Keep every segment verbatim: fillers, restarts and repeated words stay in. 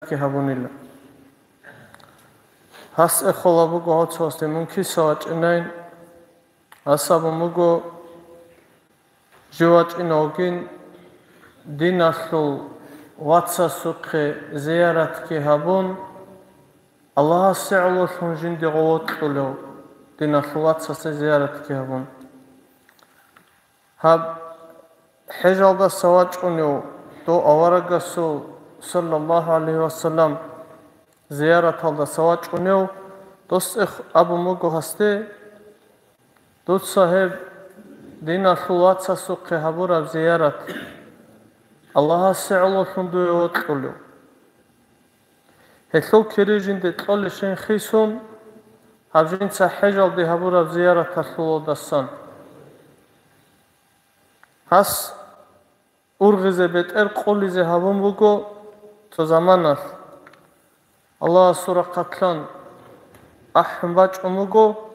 зияратги гьабунила. Гьас эхола буго гьоцоясде мун киса вачӀинайин, гьас абун буго, жив вачӀинавгин, диналъул вацасухъе зияратги гьабун, Аллагьасе гӀололъун жинде гъов вокьулев, диналъул вацасе зияратги гьабун. Гьаб хӀежалдаса вачӀунев, дов аварагасул, саллаллагьу гӀалайгьи вассалам, зияраталдаса вачӀунев, дос цӀех абун буго гьасде, дуца гьеб диналъул вацасухъе гьабураб зиярат Аллагьасе гӀололъун дуе вокьулев. Гьелъул кири жинде кьолебщин хисун, гьаб жинца хӀежалде гьабураб зияраталъулалдасан. Гьас ургъизе бетӀер къулизе гьабун буго цо заманалъ. Аллагьасул рахъалъан ахӀун бачӀун буго,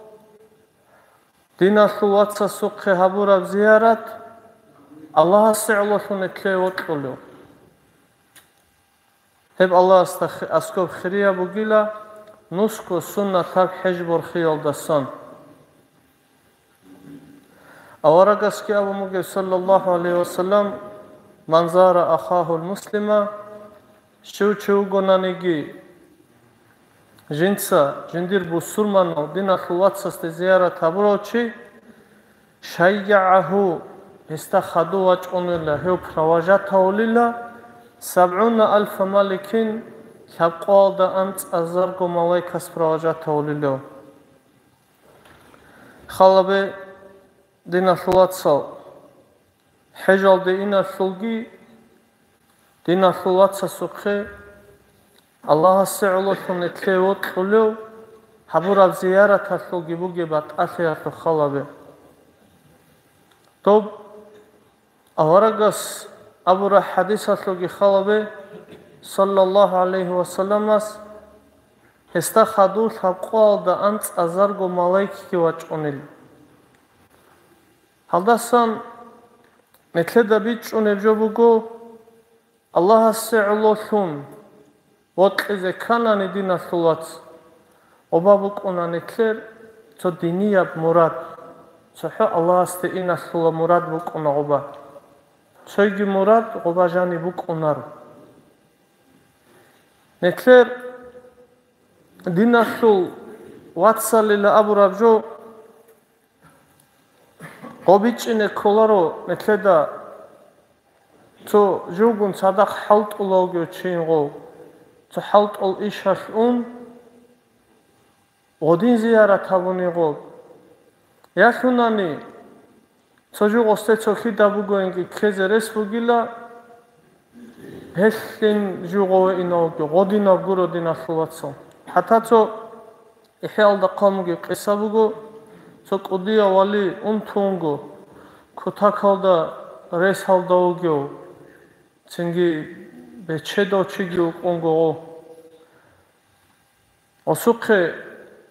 диналъул вацасухъе гьабураб зиярат Аллагьасе гӀололъун нилъее вокьулев. Гьеб Аллагьасда хи-, аскӀоб хирияб бугила нусго суннатаб хӀеж борхиялдасан. Аварагасги абун бугеб, саллаллагьу гӀалайгьи вассалам: «Ман зара ахагьул муслима», щив чи вугонаниги, жинца жиндир бусурманав диналъул вацасде зиярат гьабурав чи, шайягӀагьу, гьесда хадув вачӀунила, гьев провожатавулила, сабгӀуна алфа маликин, лъабкъоялда анцӀазарго малайкас провожатавулила. Халабе, диналъул вацал, хӀежалде иналъулги, диналъул вацасухъе Аллагьасе гӀололъун нилъее вокьулев гьабураб зияраталъулги бугеб батӀалъиялъул халабе. Доб аварагас абураб хӀадисалъулги халабе, саллаллагьу гӀалайгьи вассаламас, гьесда хадув лъабкъоялда анцӀазарго малайкги вачӀунел. Гьалдасан нилъеда бичӀчӀунеб жо буго, Аллагьасе гӀололъун вокьизе кканани диналъул вац, гъоба букӀуна нилъер цо динияб мурад, цохӀо Аллагьасде иналъула мурад букӀуна гъоба. Цойги мурад гъоба жаниб букӀунаро. Нилъер диналъул вацалила абураб жо гъо бичӀчӀине кколаро нилъеда цо живгун цадахъ хӀалтӀулав вугев чийин гъов, цо хӀалтӀул ишалъ ун, гъодин зиярат гьабуни гъоб. Ялъунани, цо жугъосде цо хьида бугоинги ккезе рес бугила, гьелъин жугъове инавги гъодинаб гуро диналъул вацал. ХӀатта цо ИхӀяалда хъван бугеб къиса буго, цо кӀудияв вали унтунго, кутакалда ресалда вугев, цинги бечедав чиги вукӀунго гъо. Гъосухъе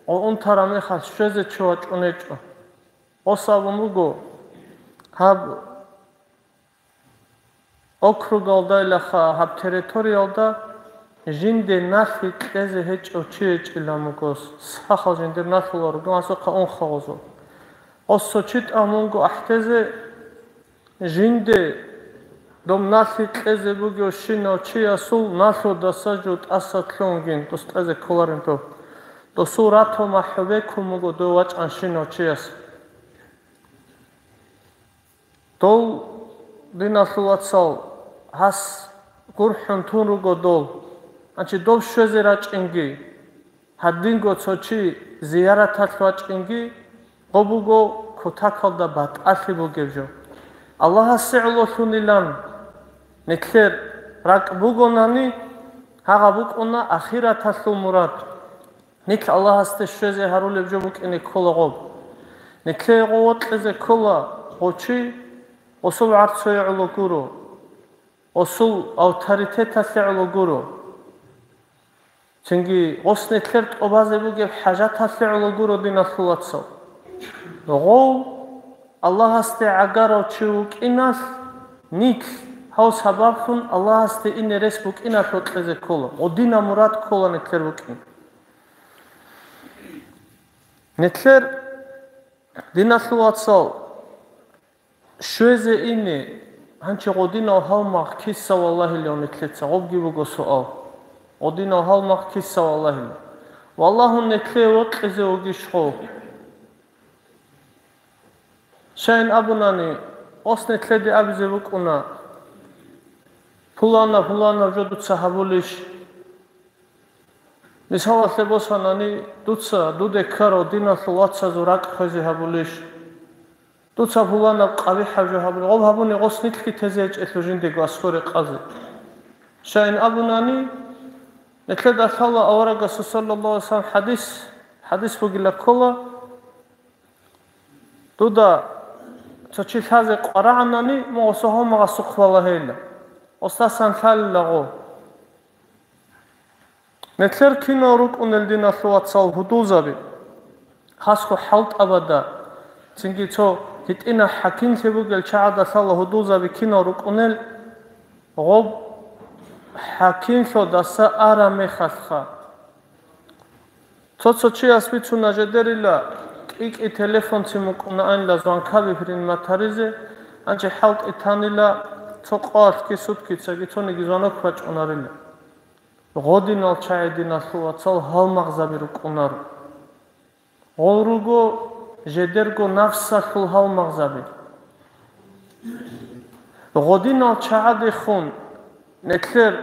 гъо унтараб мехалъ щвезе чи вачӀунечӀо. Гъос абун буго, гьаб округалдайлаха гьаб территориялда жинде налъи кьезе гьечӀев чи гьечӀилан вуго, сахал жиндир налъула ругел гьасухъа унха гъозул. Гъосо чи тӀамунго ахӀдезе, жинде доб налъи кьезе бугевщинав чиясул налъудаса жо тӀаса лъунгин дос кьезе кколарин доб. Досул ратул махӀу бекун буго дов вачӀанщинав чияс. Дол, диналъул вацал, гьас гурхӀун тун руго дол. Гьанчи доб щвезе рачӀинги, гьадинго цо чи зияраталъ вачӀинги, гъо буго кутакалда батӀалъи бугеб жо. Аллагьасе гӀололъунилан нилъер ракӀ бугонани, гьагъа букӀуна ахираталъул мурад. Нилъ Аллагьасде щвезе гьарулеб жо букӀине ккола гъоб. Нилъее гъо вокьизе ккола гъо чи, гъосул гӀарцуе гӀоло гуро, гъосул авторитеталъе гӀоло гуро. Цинги гъос нилъер тӀубазе бугеб хӀажаталъе гӀоло гуро, диналъул вацал. Гъов Аллагьасде гӀагарав чи вукӀиналъ, нилъ Гьав сабаблъун Аллагьасде ине рес букӀиналъул кьезе ккола, гъодинаб мурад ккола нилъер букӀин. Нилъер диналъул вацал щвезе ине, гьанчи гъодинав гьалмагъ киса валагьилев нилъеца, гъобги буго суал. Гъодинав гьалмагъ киса валагьилев? Валагьун нилъее вокьизе вугищ гъов? Щайин абунани, ос нилъеде абизе букӀуна, пулана-пуланаб жо дуца гьабулищ? Мисалалъе босанани, дуца дуде ккарав диналъул вацазул ракӀ хвезе гьабулищ? Дуца пуланаб къабихӀаб жо гьабулищ? Гъоб гьабуни гъос нилъги тезе гьечӀелъул жиндего аскӀоре къазе. Щайин абунани, нилъеда лъала аварагасул саллаллагьу гӀалайгьи вассалам хӀадис, хӀадис бугила ккола, дуда цо чи лъазе къварагӀанани, мун гъосул гьалмагъасухъ валагьейила. Гъосдасан лъалила гъо. Нилъер кинал рукӀунел диналъул вацал гьудулзаби, хасго хӀалтӀабада, цинги цо гьитӀинаб хӀакимлъи бугел чагӀада лъала гьудулзаби кинал рукӀунел, гъоб хӀакимлъодаса араб мехалъха. Цо-цо чияс бицуна жедерила, кӀи-кӀи телефонцин букӀунаанила звонкаби приниматаризе, гьанже хӀалтӀи танила, цо къоялъги суткицаги цониги звонок бачӀунарила. Гъодинал чагӀи диналъул вацал гьалмагъзаби рукӀунаро. Гъол руго жедерго нафсалъул гьалмагъзаби. Гъодинал чагӀадехун нилъер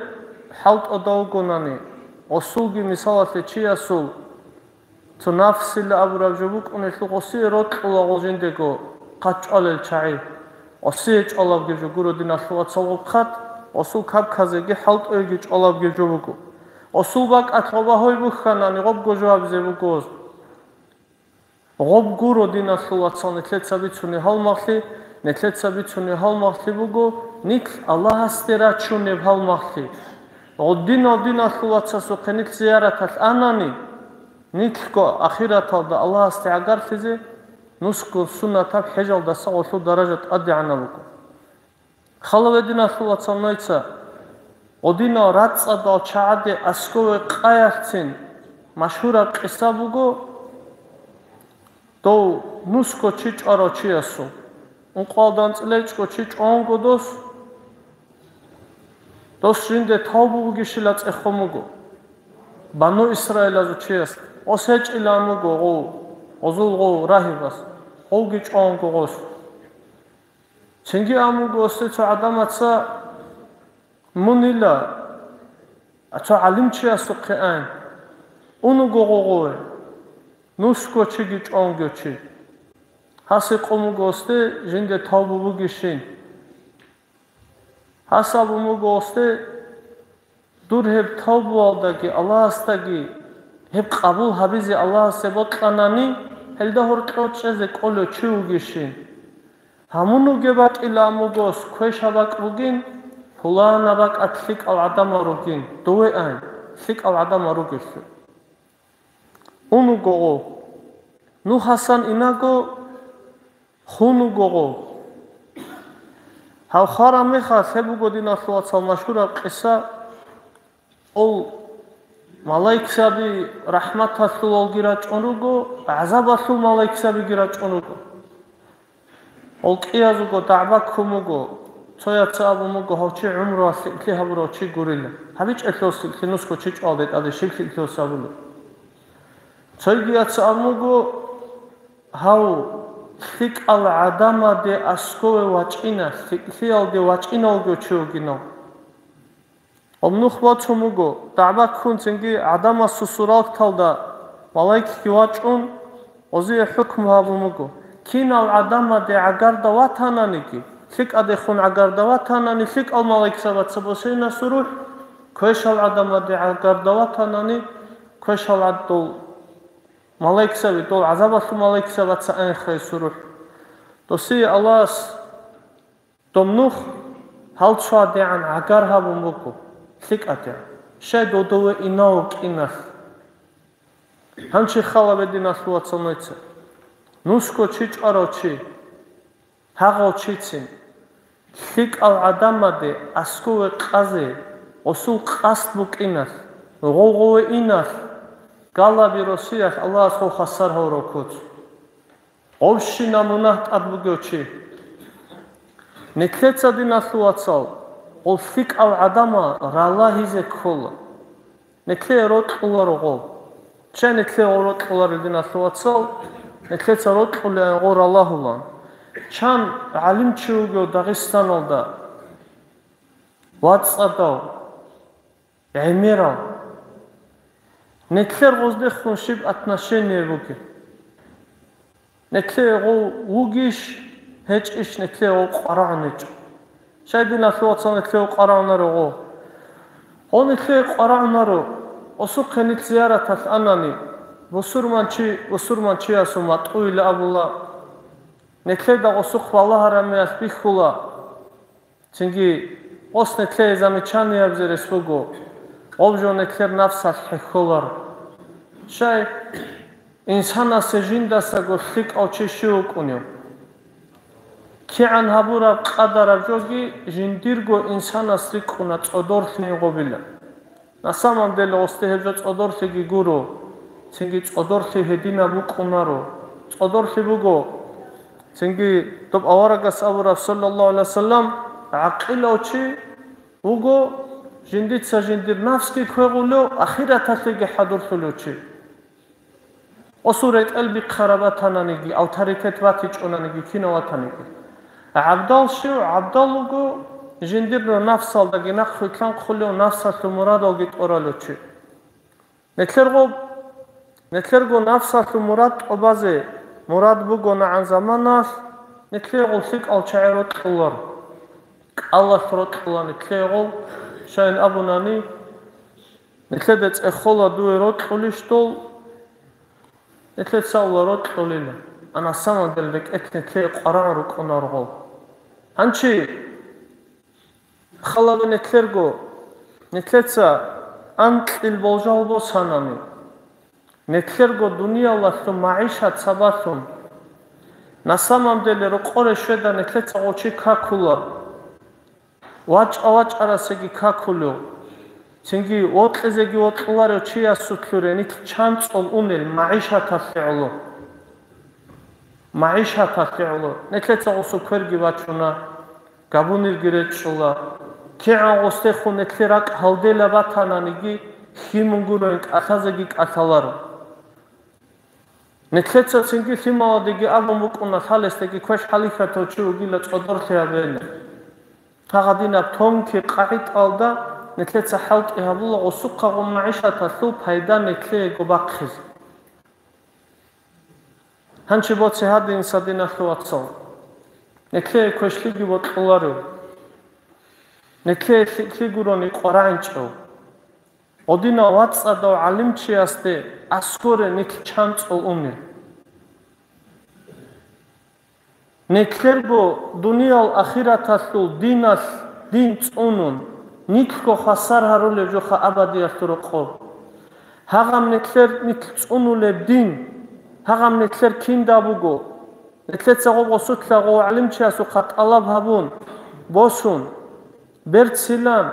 хӀалтӀуда вугонани, гъосулги мисалалъе чиясул цо нафсила абураб жо букӀунелъул гъосие рокьула гъол жиндего хъачӀвалел чагӀи. Гъосие чӀвалабги жо гуро диналъул вацал гъоб хъат, гъосул кабказеги хӀалтӀуеги чӀвалабги жо буго. Гъосул бакӀалъ гъоба гьой бухьанани гъобго жо абизе буго. Гъоб гуро диналъул вацал нилъеца бицунеб гьалмагълъи, нилъеца бицунеб гьалмагълъи буго нилъ Аллагьасде рачунеб гьалмагълъи. Гъодинал диналъул вацасухъе нилъ зияраталъ анани, нилъго ахираталда Аллагьасде гӀагарлъизе нусго суннатаб хӀежалдаса гъолъул даража тӀадегӀанаб буго. Халаве диналъул вацал нойца, гъодинал рацӀцӀадал чагӀаде аскӀове къаялъцин машгьураб къиса буго, дов нусго чи чӀварав чиясул. Ункъоялда анцӀила ичӀго чи чӀванго дос, дос жинде тавбу бугищила цӀехун буго. Бану Исраилазул чияс, гъос гьечӀилан буго гъов, гъозул гъов рагьибас, гъовги чӀванго гъос. Цинги абун буго гъосде цо гӀадамаца, мунила, цо гӀалимчиясухъе ан, унуго гъогъове, нусго чиги чӀонго чи. Гьасе къун буго гъосде жинде тавбу бугищин. Гьас абун буго гъосде, дур гьеб тавбуялдаги Аллагьасдаги гьеб къабул гьабизе Аллагьасе бокьанани, гьелда гьоркьор чӀезе кӀолев чи вугищин? Гьамун вугеб бакӀилан буго, квешаб бакӀ бугин, пуланаб бакӀалъ лъикӀал гӀадамал ругин, дове ан, лъикӀал гӀадамал ругелъул. Ун вуго гъов. Нух гьасан инаго, хун вуго гъов. Гьав хвараб мехалъ гьеб буго, диналъул вацал, машгьураб къиса. Ол малаикзаби рахӀматалъулалги рачӀун руго, гӀазабалъул малаикзабиги рачӀун руго. Ол кӀиязулго дагӀба ккун буго, цояца абун буго, гьав чи гӀумруялъ лъикӀлъи гьабурав чи гурила. ГьабичӀелъул лъикӀлъи нусго чи чӀвалде тӀаде щиб лъикӀлъиялъ абулеб. Цойгияца абун буго, гьав лъикӀал гӀадамаде аскӀове вачӀина, лъикӀлъиялде вачӀинавго чи вугинав. Гьаб нух бацун буго, дагӀба ккун цинги гӀадамасул суралкалда малаикги вачӀун, гъозие хӀукму гьабун буго. Кинал гӀадамаде гӀагарда ватананиги, лъикӀадехун гӀагарда ватанани, лъикӀал малаикзабаца босейна сурухӀ, квешал гӀадамаде гӀагарда ватанани, квешал гӀаддул малаикзаби, дол гӀазабалъул малаикзабаца айнхъай сурухӀ. Досие Аллагьас Доб нух гьал цоадегӀан гӀагар гьабун буго, лъикӀадегӀан, щай додове инав вукӀиналъ. Гьанчи хала бе, диналъул вацал, нойца. Нусго чи чӀварав чи, гьагъав чицин, ЛъикӀал гӀадамаде аскӀове къазе, гъосул къасд букӀиналъ, гъов-гъове иналъ, галаби росиялъ Аллагьас гъов хвасар гьавурав куц. Гъовщинаб мунагь тӀад бугев чи. Нилъеца, диналъул вацал, гъол лъикӀал гӀадамал ралагьизе ккола. Нилъее рокьуларо гъо. Чан нилъее гъо рокьуларел, диналъул вацал, нилъеца рокьулеан гъо ралагьулан. Чан гӀалимчи вугев Дагъистаналда, вацӀцӀадав, гӀемерал. Нилъер гъоздехун щиб отношение бугеб? Нилъее гъов вугищ, гьечӀищ, нилъее гъов къварагӀун гьечӀо. Щай, диналъул вацал, нилъее къварагӀунаро гъо? Гъо нилъее къварагӀунаро, осухъе нилъ зияраталъ анани, бусурманчи, бусурманчиясул матӀуйила абула, нилъеда осухъ балагьарамиялъ бихьула. Цинги, ос нилъее замечаниябзе рес буго, гъоб жо нилъер нафсалъ хӀехьолар. Щай, инсанасе жиндасаго лъикӀав чи щив вукӀунев? КигӀан гьабураб къадараб жоги жиндирго инсанас рикӀкӀуна цӀодорлъи гъобилан. На самом деле, гъосде гьеб жо цӀодорлъиги гуро, цинги цӀодорлъи гьединаб букӀунаро. ЦӀодорлъи буго, цинги доб аварагас абураб, саллаллагьу гӀалайгьи вассалам, гӀакъилав чи вуго, жиндица жиндир нафсги квегъулев, ахираталъеги хӀадурлъулев чи. Осул ретӀел бихъараб батананиги, авторитет батичӀонаниги, кинав ватаниги. ГӀабдал щив? ГӀабдал вуго, жиндир нафсалдаги нахъвилълъанхъулев, нафсалъул мурадалги тӀоралев чи. Нилъер гъоб, нилъерго нафсалъул мурад тӀобазе мурад бугонагӀан заманалъ, нилъее гъол лъикӀал чагӀи рокьулар, кӀалалъ рокьула нилъее гъол, щайин абунани, нилъеда цӀехола дуе рокьулищ дол, нилъеца ула рокьулила, а на самом деле рекӀелъ нилъее къварагӀун рукӀунаргъул. Гьанчи, халаби нилъерго, нилъеца анкьил болжал босанани, нилъерго дуниялалъул магӀишат сабаблъун, на самом деле рокъоре щведа нилъеца гъочи какула. ВачӀа-вачӀарасеги какулев, цинги вокьизеги вокьуларев чиясулъуре нилъ чан цӀолъунел магӀишаталъе гӀоло. МагӀишаталъе гӀоло. Нилъеца гъосул кверги бачуна, габунирги речӀчӀула. КигӀан гъосдехун нилъер ракӀ гьалдела батананиги, лъимун гуроин кӀалъазеги кӀалъаларо. Нилъеца цинги лъималадеги абун букӀуна, лъалесдаги квеш хӀалихьатав чи вугила цӀодорлъи гьабейилан. Гьагъадинаб тонкий къагӀидалда нилъеца хӀалтӀи гьабула гъосухъагъун магӀишаталъул пайда нилъеего бахъизе. Гьанчи боце гьадинса, диналъул вацал. Нилъее квешлъиги бокьуларев. Нилъее лъикӀлъи гурони къварагӀинчӀев. Гъодинав вацӀцӀадав гӀалимчиясде аскоре нилъ чан цӀолъунел. Нилъерго дуниял ахираталъул диналъ дин цӀунун, нилъго хвасар гьарулеб жоха абадиялъул рокъоб. Гьагъаб нилъер нилъ цӀунулеб дин, гьагъаб нилъер кинда буго? Нилъеца гъоб гъосулъа гъов гӀалимчиясухъа тӀалаб гьабун, босун, берцилан,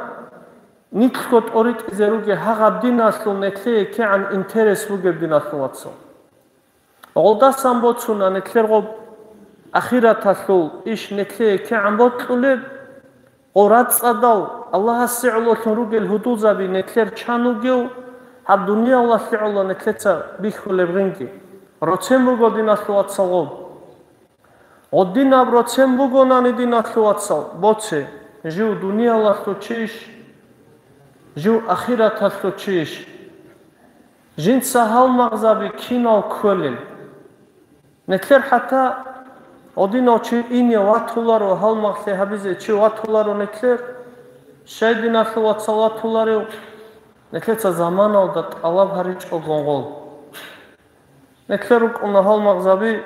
нилъго тӀоритӀизе ругел гьагъаб диналъул нилъее кигӀан интерес бугеб, диналъул вацал. Гъолдасан боцуна нилъер гъоб ахираталъул иш нилъее кигӀан бокьулеб, гъо рацӀцӀадал Аллагьасе гӀололъун ругел гьудулзаби нилъер чан вугев, гьаб дуниялалъе гӀоло нилъеца бихьулеб гъинги. Роцен буго, диналъул вацал, гъоб. Гъодинаб роцен бугонани, диналъул вацал, боце, жив дуниялалъул чийищ, жив ахираталъул чийищ? Жинца гьалмагъзаби кинал кколел? Нилъер хӀатта гъодинав чи ине ватуларо, гьалмагълъи гьабизе чи ватуларо нилъер, щай, диналъул вацал, ватуларев? Нилъеца заманалда тӀалаб гьаричӀого гъол. Нилъер рукӀуна гьалмагъзаби,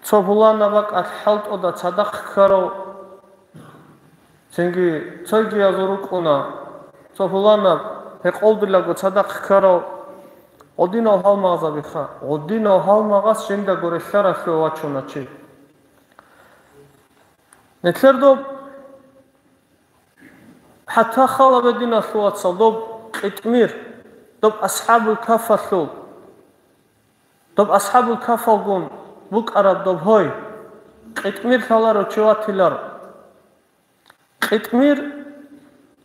цо пуланаб бакӀалъ хӀалтӀуда цадахъ ккарав, цинги цойгиязул рукӀуна, цо пуланаб гьекъолдилаго цадахъ ккарав. Гъодинал гьалмагъзабиха, гъодинал гьалмагъас жиндаго релълъаралъув вачуна чи. Нилъер доб хӀатта халабе, диналъул вацал, доб къитӀмир, доб асхӀабул кафалъул, доб асхӀабул кафалгун букӀараб доб гьой, къитӀмир лъаларо чи ватиларо. КъитӀмир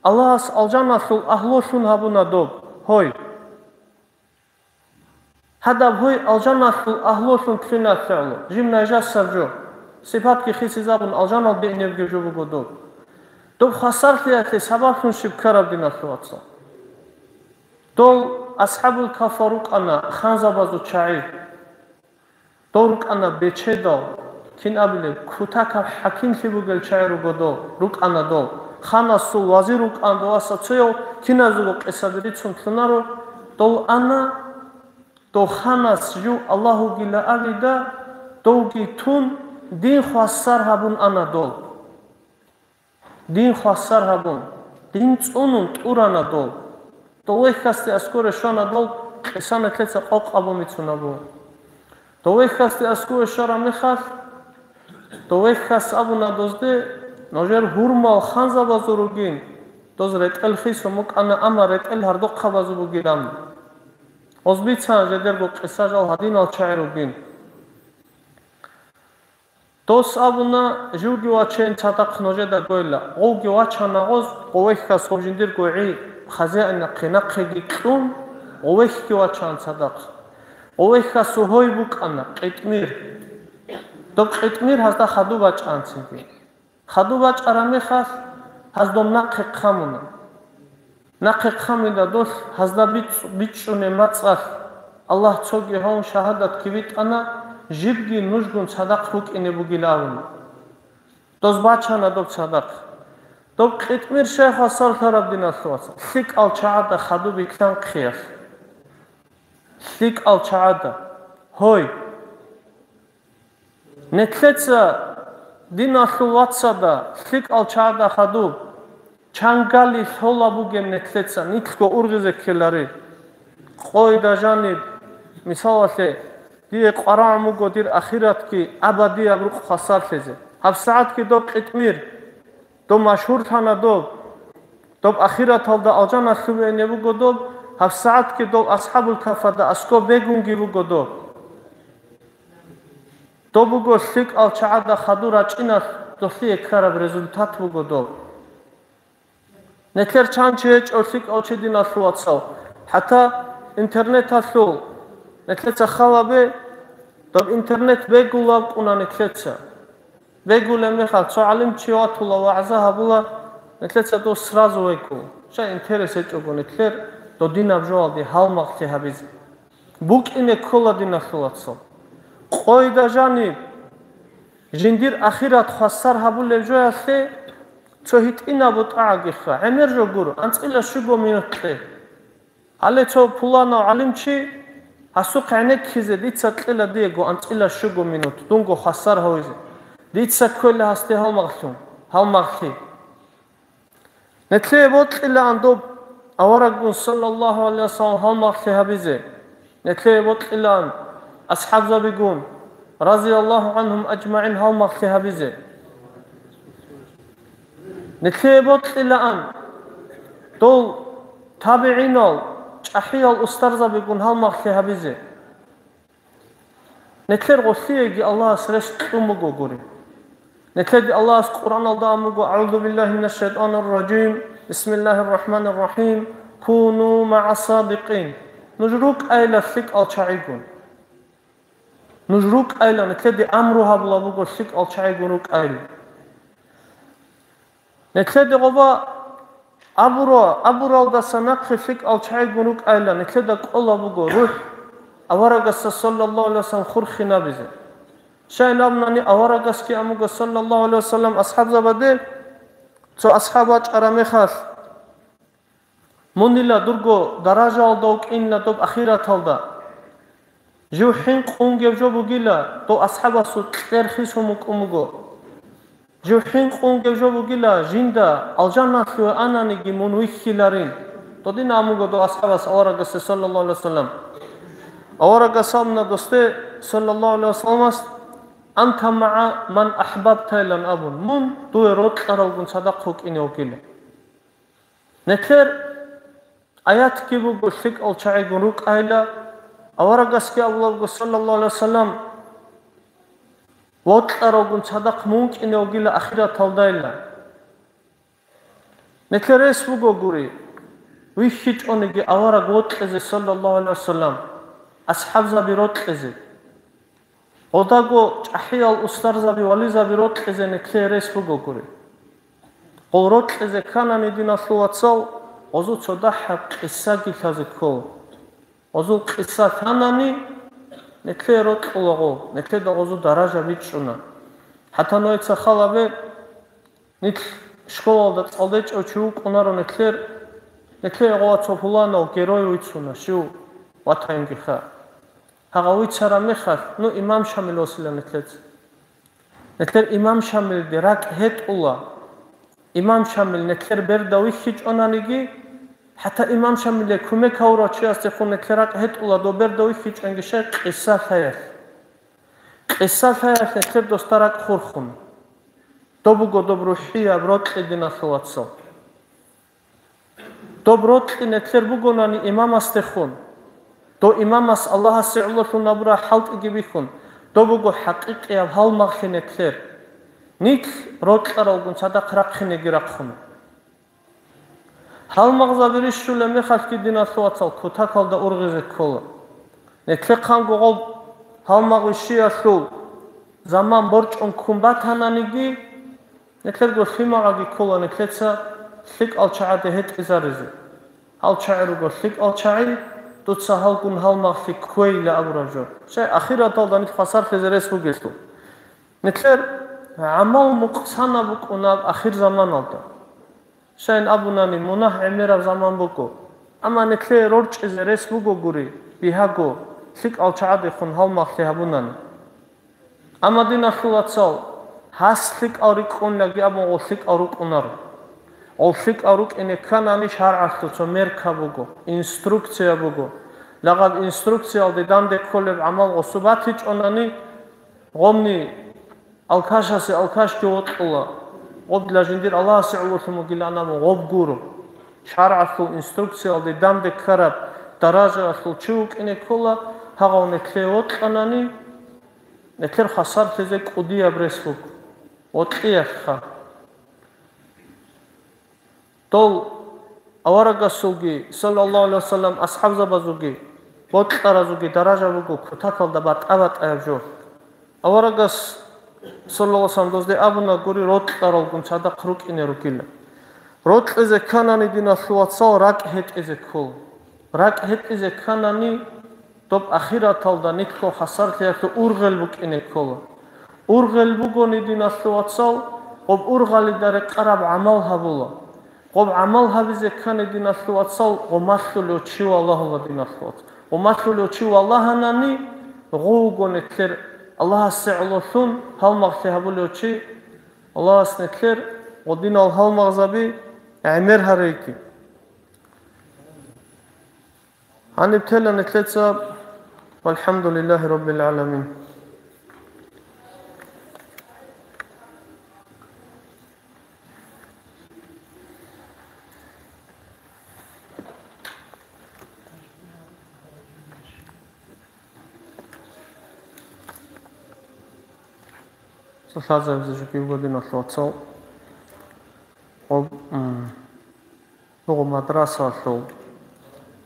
Аллагьас алжаналъул агьлулъун гьабуна доб гьой. Гьадаб гьой алжаналъул агьлулъун лъугӀиналъе гӀоло, жиб нажасаб жо, сипатги хисизабун алжанал бегьинебги жо буго доб. Доб хвасарлъиялъе сабаблъун щиб ккараб, диналъул вацал. Дол асхӀабул кафал рукӀана ханзабазул чагӀи. Дол рукӀана бечедал, кин абилеб, кутакаб хӀакимлъи бугел чагӀи руго дол, рукӀана дол. Ханасул вазир рукӀана дол, аса цояв киназего къисаби рицун лъунаро, дол ана, дол ханас жив Аллагьугила абида, довги тун, дин хвасар гьабун ана дол. Дин хвасар гьабун, дин цӀунун тӀурана дол. Дов вехьасде аскоре щвана дол, къиса нилъеца къокъ абун бицунабу. Дов вехьасде аскоре щвараб мехалъ, дов вехьас абуна дозде, нужер гьурмал ханзабазул ругин, доз ретӀел хисун букӀана, амма ретӀел гьардухъабазул бугилан. Гъоз бицана жедерго къиса жал гьадинал чагӀи ругин. Дос абуна, живги вачейин цадахъ нужеда гойла. Гъовги вачана гъоз, гъов вехьас гъов жиндирго гӀи хазяинахъе нахъеги кьун, гъов вехьги вачана цадахъ. Гъов вехьасул гьой букӀана, къитӀмир. Доб къитӀмир гьазда хадуб бачӀанцинги. Хадуб бачӀараб мехалъ, гьаз доб нахъе хъамуна. Нахъе хъамида долъ гьазда бицӀ-, бичӀчӀунеб мацӀалъ, Аллагь цоги гьавун шагьадатги битӀана, жибги нужгун цадахъ рукӀине бугила абуна. Доз бачана доб цадахъ. Доб къитӀмир щай хвасарлъараб, диналъул вацал? ЛъикӀал чагӀада хадуб бикьанхъиялъ. ЛъикӀал чагӀада. Гьой! Нилъеца, диналъул вацада, лъикӀал чагӀада хадуб, чангали лъола бугеб нилъеца, нилъго ургъизе ккелари. Къойда жаниб, мисалалъе, дие къварагӀун буго дир ахиратги абадияб рукъ хвасарлъизе. ГьабсагӀатги доб къитӀмир, доб машгьурлъана доб, доб ахираталда алжаналъуве ине буго доб, гьабсагӀатги доб асхӀабул кафада аскӀоб бегунги буго доб. Доб буго лъикӀал чагӀада хадур рачӀиналъ долъие ккараб результат буго доб. Нилъер чан чи гьечӀо лъикӀав чи, диналъул вацал. ХӀатта интернеталъул нилъеца халабе, доб интернет бегулаб кӀуна нилъеца. Бегулеб мехалъ цо гӀалимчи ватула, вагӀза гьабула, нилъеца дос сразу вегу. Щай интерес гьечӀого нилъер додинаб жоалде гьалмагълъи гьабизе. БукӀине ккола, диналъул вацал. Къойда жаниб, жиндир ахират хвасар гьабулеб жоялъе цо гьитӀинаб бутӀа гӀагиха, гӀемер жо гуро, анцӀила щуго минут кье. Гьале цо пуланав гӀалимчи гьасухъ гӀенеккизе дица кьела диего анцӀила щуго минут, дунго хвасар гьавизе. Дица кквела гьасде гьалмагълъун, гьалмагълъи. Нилъее бокьилаан доб авараггун, саллаллагьу гӀалайгьи вассалам, гьалмагълъи гьабизе. Нилъее бокьилаан асхӀабзабигун, разияллагьу гӀангьум ажмагӀин, гьалмагълъи гьабизе. Нилъее бокьилаан дол табигӀинал, чӀахӀиял устарзабигун гьалмагълъи гьабизе. Нилъер гъолъиеги Аллагьас рес кьун буго гури. Нилъеде Аллагьас Къуръаналда абун буго: «АгӀузу биллагьи минаш шайтӀанир ражим. Бисмиллагьир рахӀманир рахӀим. Куну магӀас садикъин». Нуж рукӀайла лъикӀал чагӀигун. Нуж рукӀайла, нилъеде амру гьабула буго лъикӀал чагӀигун рукӀайла. Нилъеде гъоба абура-, абуралдаса нахъе лъикӀал чагӀигун рукӀайла, нилъеда кӀола буго рухӀ аварагасда, саллаллагьу гӀалайгьи вассалам, хурхинабизе. Щайин абунани, аварагасги абун буго, саллаллагьу гӀалайгьи вассалам, асхӀабзабаде, цо асхӀаб вачӀараб мехалъ, мунила дурго даражаялда вукӀинила доб ахираталда. Жив хӀинкъун гев жо бугила, дов асхӀабасул кьер хисун вукӀун вуго. Жив хӀинкъун гев жо бугила, жинда алжаналъуве ананиги мун вихьиларин. Додин абун буго дов асхӀабас аварагасде, саллаллагьу гӀалайгьи вассалам. Аварагас абуна досде, саллаллагьу гӀалайгьи вассаламас: «Анта магӀа ман ахӀбабта», — илан абун, мун дуе рокьаралгун цадахъ вукӀине вугила. Нилъер аятги буго, лъикӀал чагӀигун рукӀайила, аварагасги абулабго, саллаллагьу гӀалайгьи вассалам, вокьаралгун цадахъ мун вукӀине вугила ахираталдайила. Нилъер рес бугогури, вихьичӀониги авараг вокьизе, саллаллагьу гӀалайгьи вассалам, асхӀабзаби рокьизе. Гъодаго чӀахӀиял устарзаби, вализаби рокьизе нилъее рес бугогури. Гъол рокьизе кканани, диналъул вацал, гъозул цо дагьаб къисаги лъазе ккола. Гъозул къиса лъанани, нилъее рокьула гъол, нилъеда гъозул даража бичӀчӀуна. ХӀатта нужеца хал гьабе, нилъ школалда цӀалдечӀев чи вукӀунаро нилъер, нилъее гъова цо пуланав герой вицуна, щив ватаниги ха. Гьагъав вицараб мехалъ, ну, имам Шамил восила нилъеца. Нилъер имам Шамилде ракӀ гьетӀула. Имам Шамил нилъер берда вихьичӀонаниги, хӀатта имам Шамиле кумек гьавурав чиясдехун нилъер ракӀ гьетӀула, доб берда вихьичӀонги щай, къиса лъаялъ. Къиса лъаялъ нилъер досда ракӀ хурхун. Доб буго доб рухӀияб рокьи, диналъул вацал. Доб рокьи нилъер бугонани имамасдехун, дов имамас Аллагьасе гӀололъун гьабураб хӀалтӀиги бихьун, доб буго хӀакъикъияб гьалмагълъи нилъер. Нилъ рокьаралгун цадахъ рахъинеги рахъуна. Гьалмагъзаби рищулеб мехалъги, диналъул вацал, кутакалда ургъизе ккола. Нилъехъанго гъоб гьалмагъ вищиялъул заман борчӀун ккун батананиги, нилъерго лъимагӀаги ккола нилъеца лъикӀал чагӀаде гьетӀизаризе. Гьал чагӀи руго лъикӀал чагӀи, дуца гьалгун гьалмагълъи кквейила абураб жо. Щай, ахираталда нилъ хвасарлъизе рес бугелъул. Нилъер гӀамал мукъсанаб букӀунаб ахир заманалда. Щайин абунани, мунагь гӀемераб заман буго. Амма нилъее рорчӀизе рес бугогури, бигьаго, лъикӀал чагӀадехун гьалмагълъи гьабунани. Амма, диналъул вацал, гьас лъикӀал рикӀкӀунаги абун, гъо лъикӀал рукӀунаро. Гъо лъикӀал рукӀине кканани, шаргӀалъул цо мерка буго, инструкция буго. Лагъаб инструкциялде данде кколеб гӀамал гъосу батичӀонани, гъомни алкашасе алкашги вокьула, гъоб дила жиндир Аллагьасе гӀололъун вугилан абун гъоб гуро. ШаргӀалъул инструкциялде данде ккараб даражаялъул чи вукӀине ккола, гьагъав нилъее вокьанани, нилъер хвасарлъизе кӀудияб рес буго. Вокьиялъха. Дол аварагасулги, саллаллагьу гӀалайгьи вассалам, асхӀабзабазулги, бокьаразулги даража буго кутакалда батӀа-батӀаяб жо. Аварагас, саллаллагьу гӀалайгьи вассалам, дозде абуна гури, рокьаралгун цадахъ рукӀине ругила. Рокьизе кканани, диналъул вацал, ракӀ гьетӀизе ккола. РакӀ гьетӀизе кканани, доб ахираталда нилъго хвасарлъиялъул ургъел букӀине ккола. Ургъел бугони, диналъул вацал, гъоб ургъалида рекъараб гӀамал гьабула. Гъоб гӀамал гьабизе ккани, диналъул вацал, гъомалъулев чи валагьула, диналъул вацал. Гъомалъулев чи валагьанани, гъов вуго нилъер Аллагьасе гӀололъун гьалмагълъи гьабулев чи. Аллагьас нилъер гъодинал гьалмагъзаби гӀемер гьареги. Гьаниб тела нилъеца, валхӀамдулиллагьи раббил гӀаламин. Цо лъазабизе жо буго, диналъул вацал. Гъоб, м, буго мадрасалъул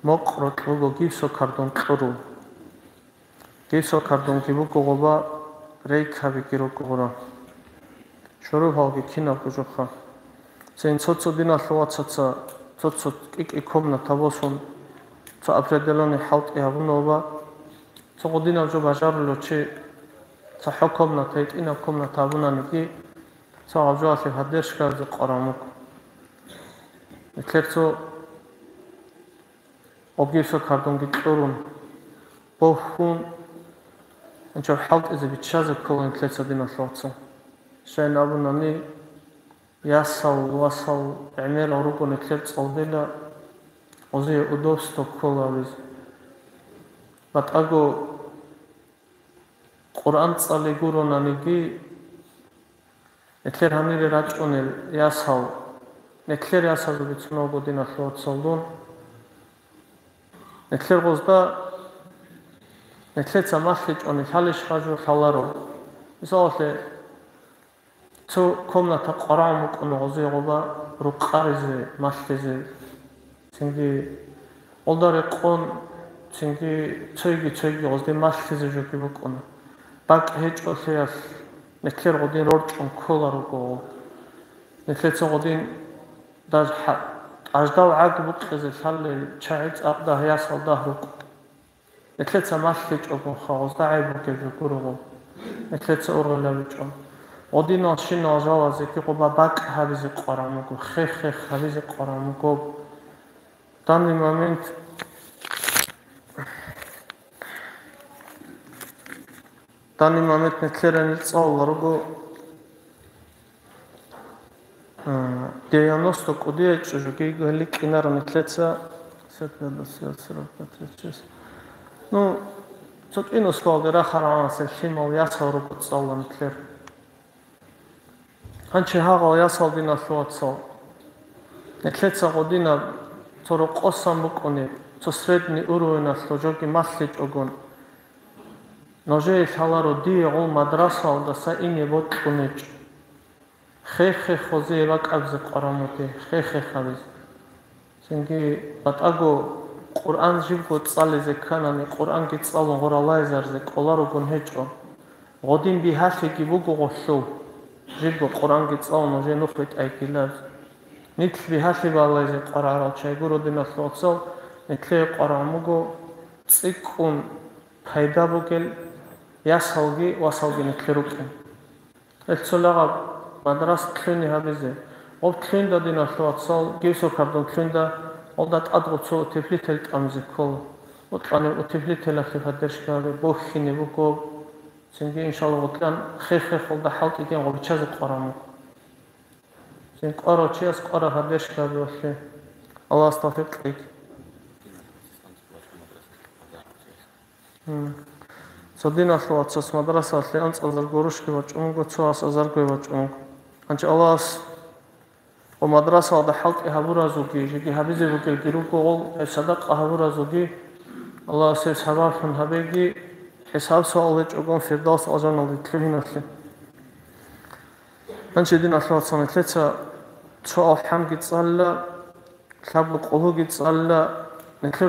мокъ рокь буго гипсокартон кьурун. Гипсокартонги буго гъоба, рейкабиги руго гъура. Шурупалги кинабго жоха. Цин цо-цо, диналъул вацаца, цо-цо кӀи-кӀи комната босун, цо определённый хӀалтӀи гьабуна гъоба. Цо гъодинаб жо бажарулев чи цохӀо комната, гьитӀинаб комната гьабунаниги, цо гьаб жоялъе поддержказе къваран вуго. Нилъер цо гъоб гипсокартонги кьурун, бохун, гьанчоб хӀалтӀизе биччазе ккола нилъеца, диналъул вацал. Щайин абунани, ясал, васал, гӀемерал руго нилъер цӀалдила, гъозие удобство ккола гьабизе. БатӀаго, къу-, Къуръан цӀали гуронаниги, нилъер гьанире рачӀунел ясал, нилъер ясазул бицунеб буго, диналъул вацал, дун. Нилъер гъозда нилъеца малъичӀони лъалищ гьажу лъаларо. Мисалалъе, цо комната къварагӀун букӀуна гъозие гъоба рукъаризе, малъизе. Цинги гъолда рекъон, цинги цойги-цойги гъозде малъизе жоги букӀуна. БакӀ гьечӀолъиялъ нилъер гъодин рорчӀун кколаро руго. Нилъеца гъодин даже хӀа-, тӀаждал гӀаг букъизе лъалел чагӀи цӀакъ дагь, ясал дагь рукӀун. Нилъеца малъичӀого гъозда гӀайиб бугеб жо гуро гъоб. Нилъеца ургъелабичӀо. Гъодинал щинал жалазеги гъоба бакӀ гьабизе къваран буго, хех-хех гьабизе къваран буго. Данный момент, данный момент нилъер гьанир цӀалулел руго, а, девяносто кӀудияй чӀужуги гьеле кӀинаро нилъеца. Ну, цо кӀино скалде рахарагӀанасел лъимал ясал руго цӀалула нилъер. Гьанчи гьагъал ясал, диналъул вацал, нилъеца гъодинаб цо рокъосан букӀунеб, цо средний уровеналъул жоги малъичӀогон, нужее лъаларо дие гъол мадрасаялдаса ине бокьун гьечӀо. Хех-хех гъозие бакӀабизе къваран буго, хех-хех гьабизе. Цинги батӀаго Къуръан жибго цӀализе кканани, Къуръанги цӀалун гъоралайзаризе кӀоларогун гьечӀо. Гъодин бигьалъиги буго гъолъул, жибго Къуръанги цӀалун нужее нух битӀайги лаз. Нилъ бигьалъи балайзе къварагӀарал чагӀи гуро, диналъул вацал, нилъее къварагӀун буго цӀикӀкӀун пайда бугел ясалги васалги нилъе рукӀин. Гьел цо лъагӀаб мадрас лъуни гьабизе. Гъоб лъуйнда, диналъул вацал, гибсокардул лъуйнда, гъолда тӀадго цо утеплитель тӀамизе ккола. Бокьаниб утеплителалъе поддержка гьабе, бохьине буго. Цинги, иншаллагь, гъотлъан хех-хехалда хӀалтӀиги гъоб биччазе къваран буго. Цин къварав чияс къвара поддержка гьабе валъе. Аллагьас тавфикъ кьеги. М. Цо диналъул вацас мадрасалъе анцӀазарго рушги бачӀун буго, цо асазарго бачӀун буго. Гьанчи Аллагьас ва мадрасалда хӀалтӀи гьабуразулги, жеги гьабизе бугелги руго гъол, гьеб садакъа гьабуразулги Аллагьас гьеб сабаблъун гьабеги, хӀисаб-суал гьечӀогон Фирдавс алжаналде лъугьиналъе. Гьанчи, диналъул вацал, нилъеца цо алхӀамги цӀалила, лъабго къулгьуги цӀалила, нилъер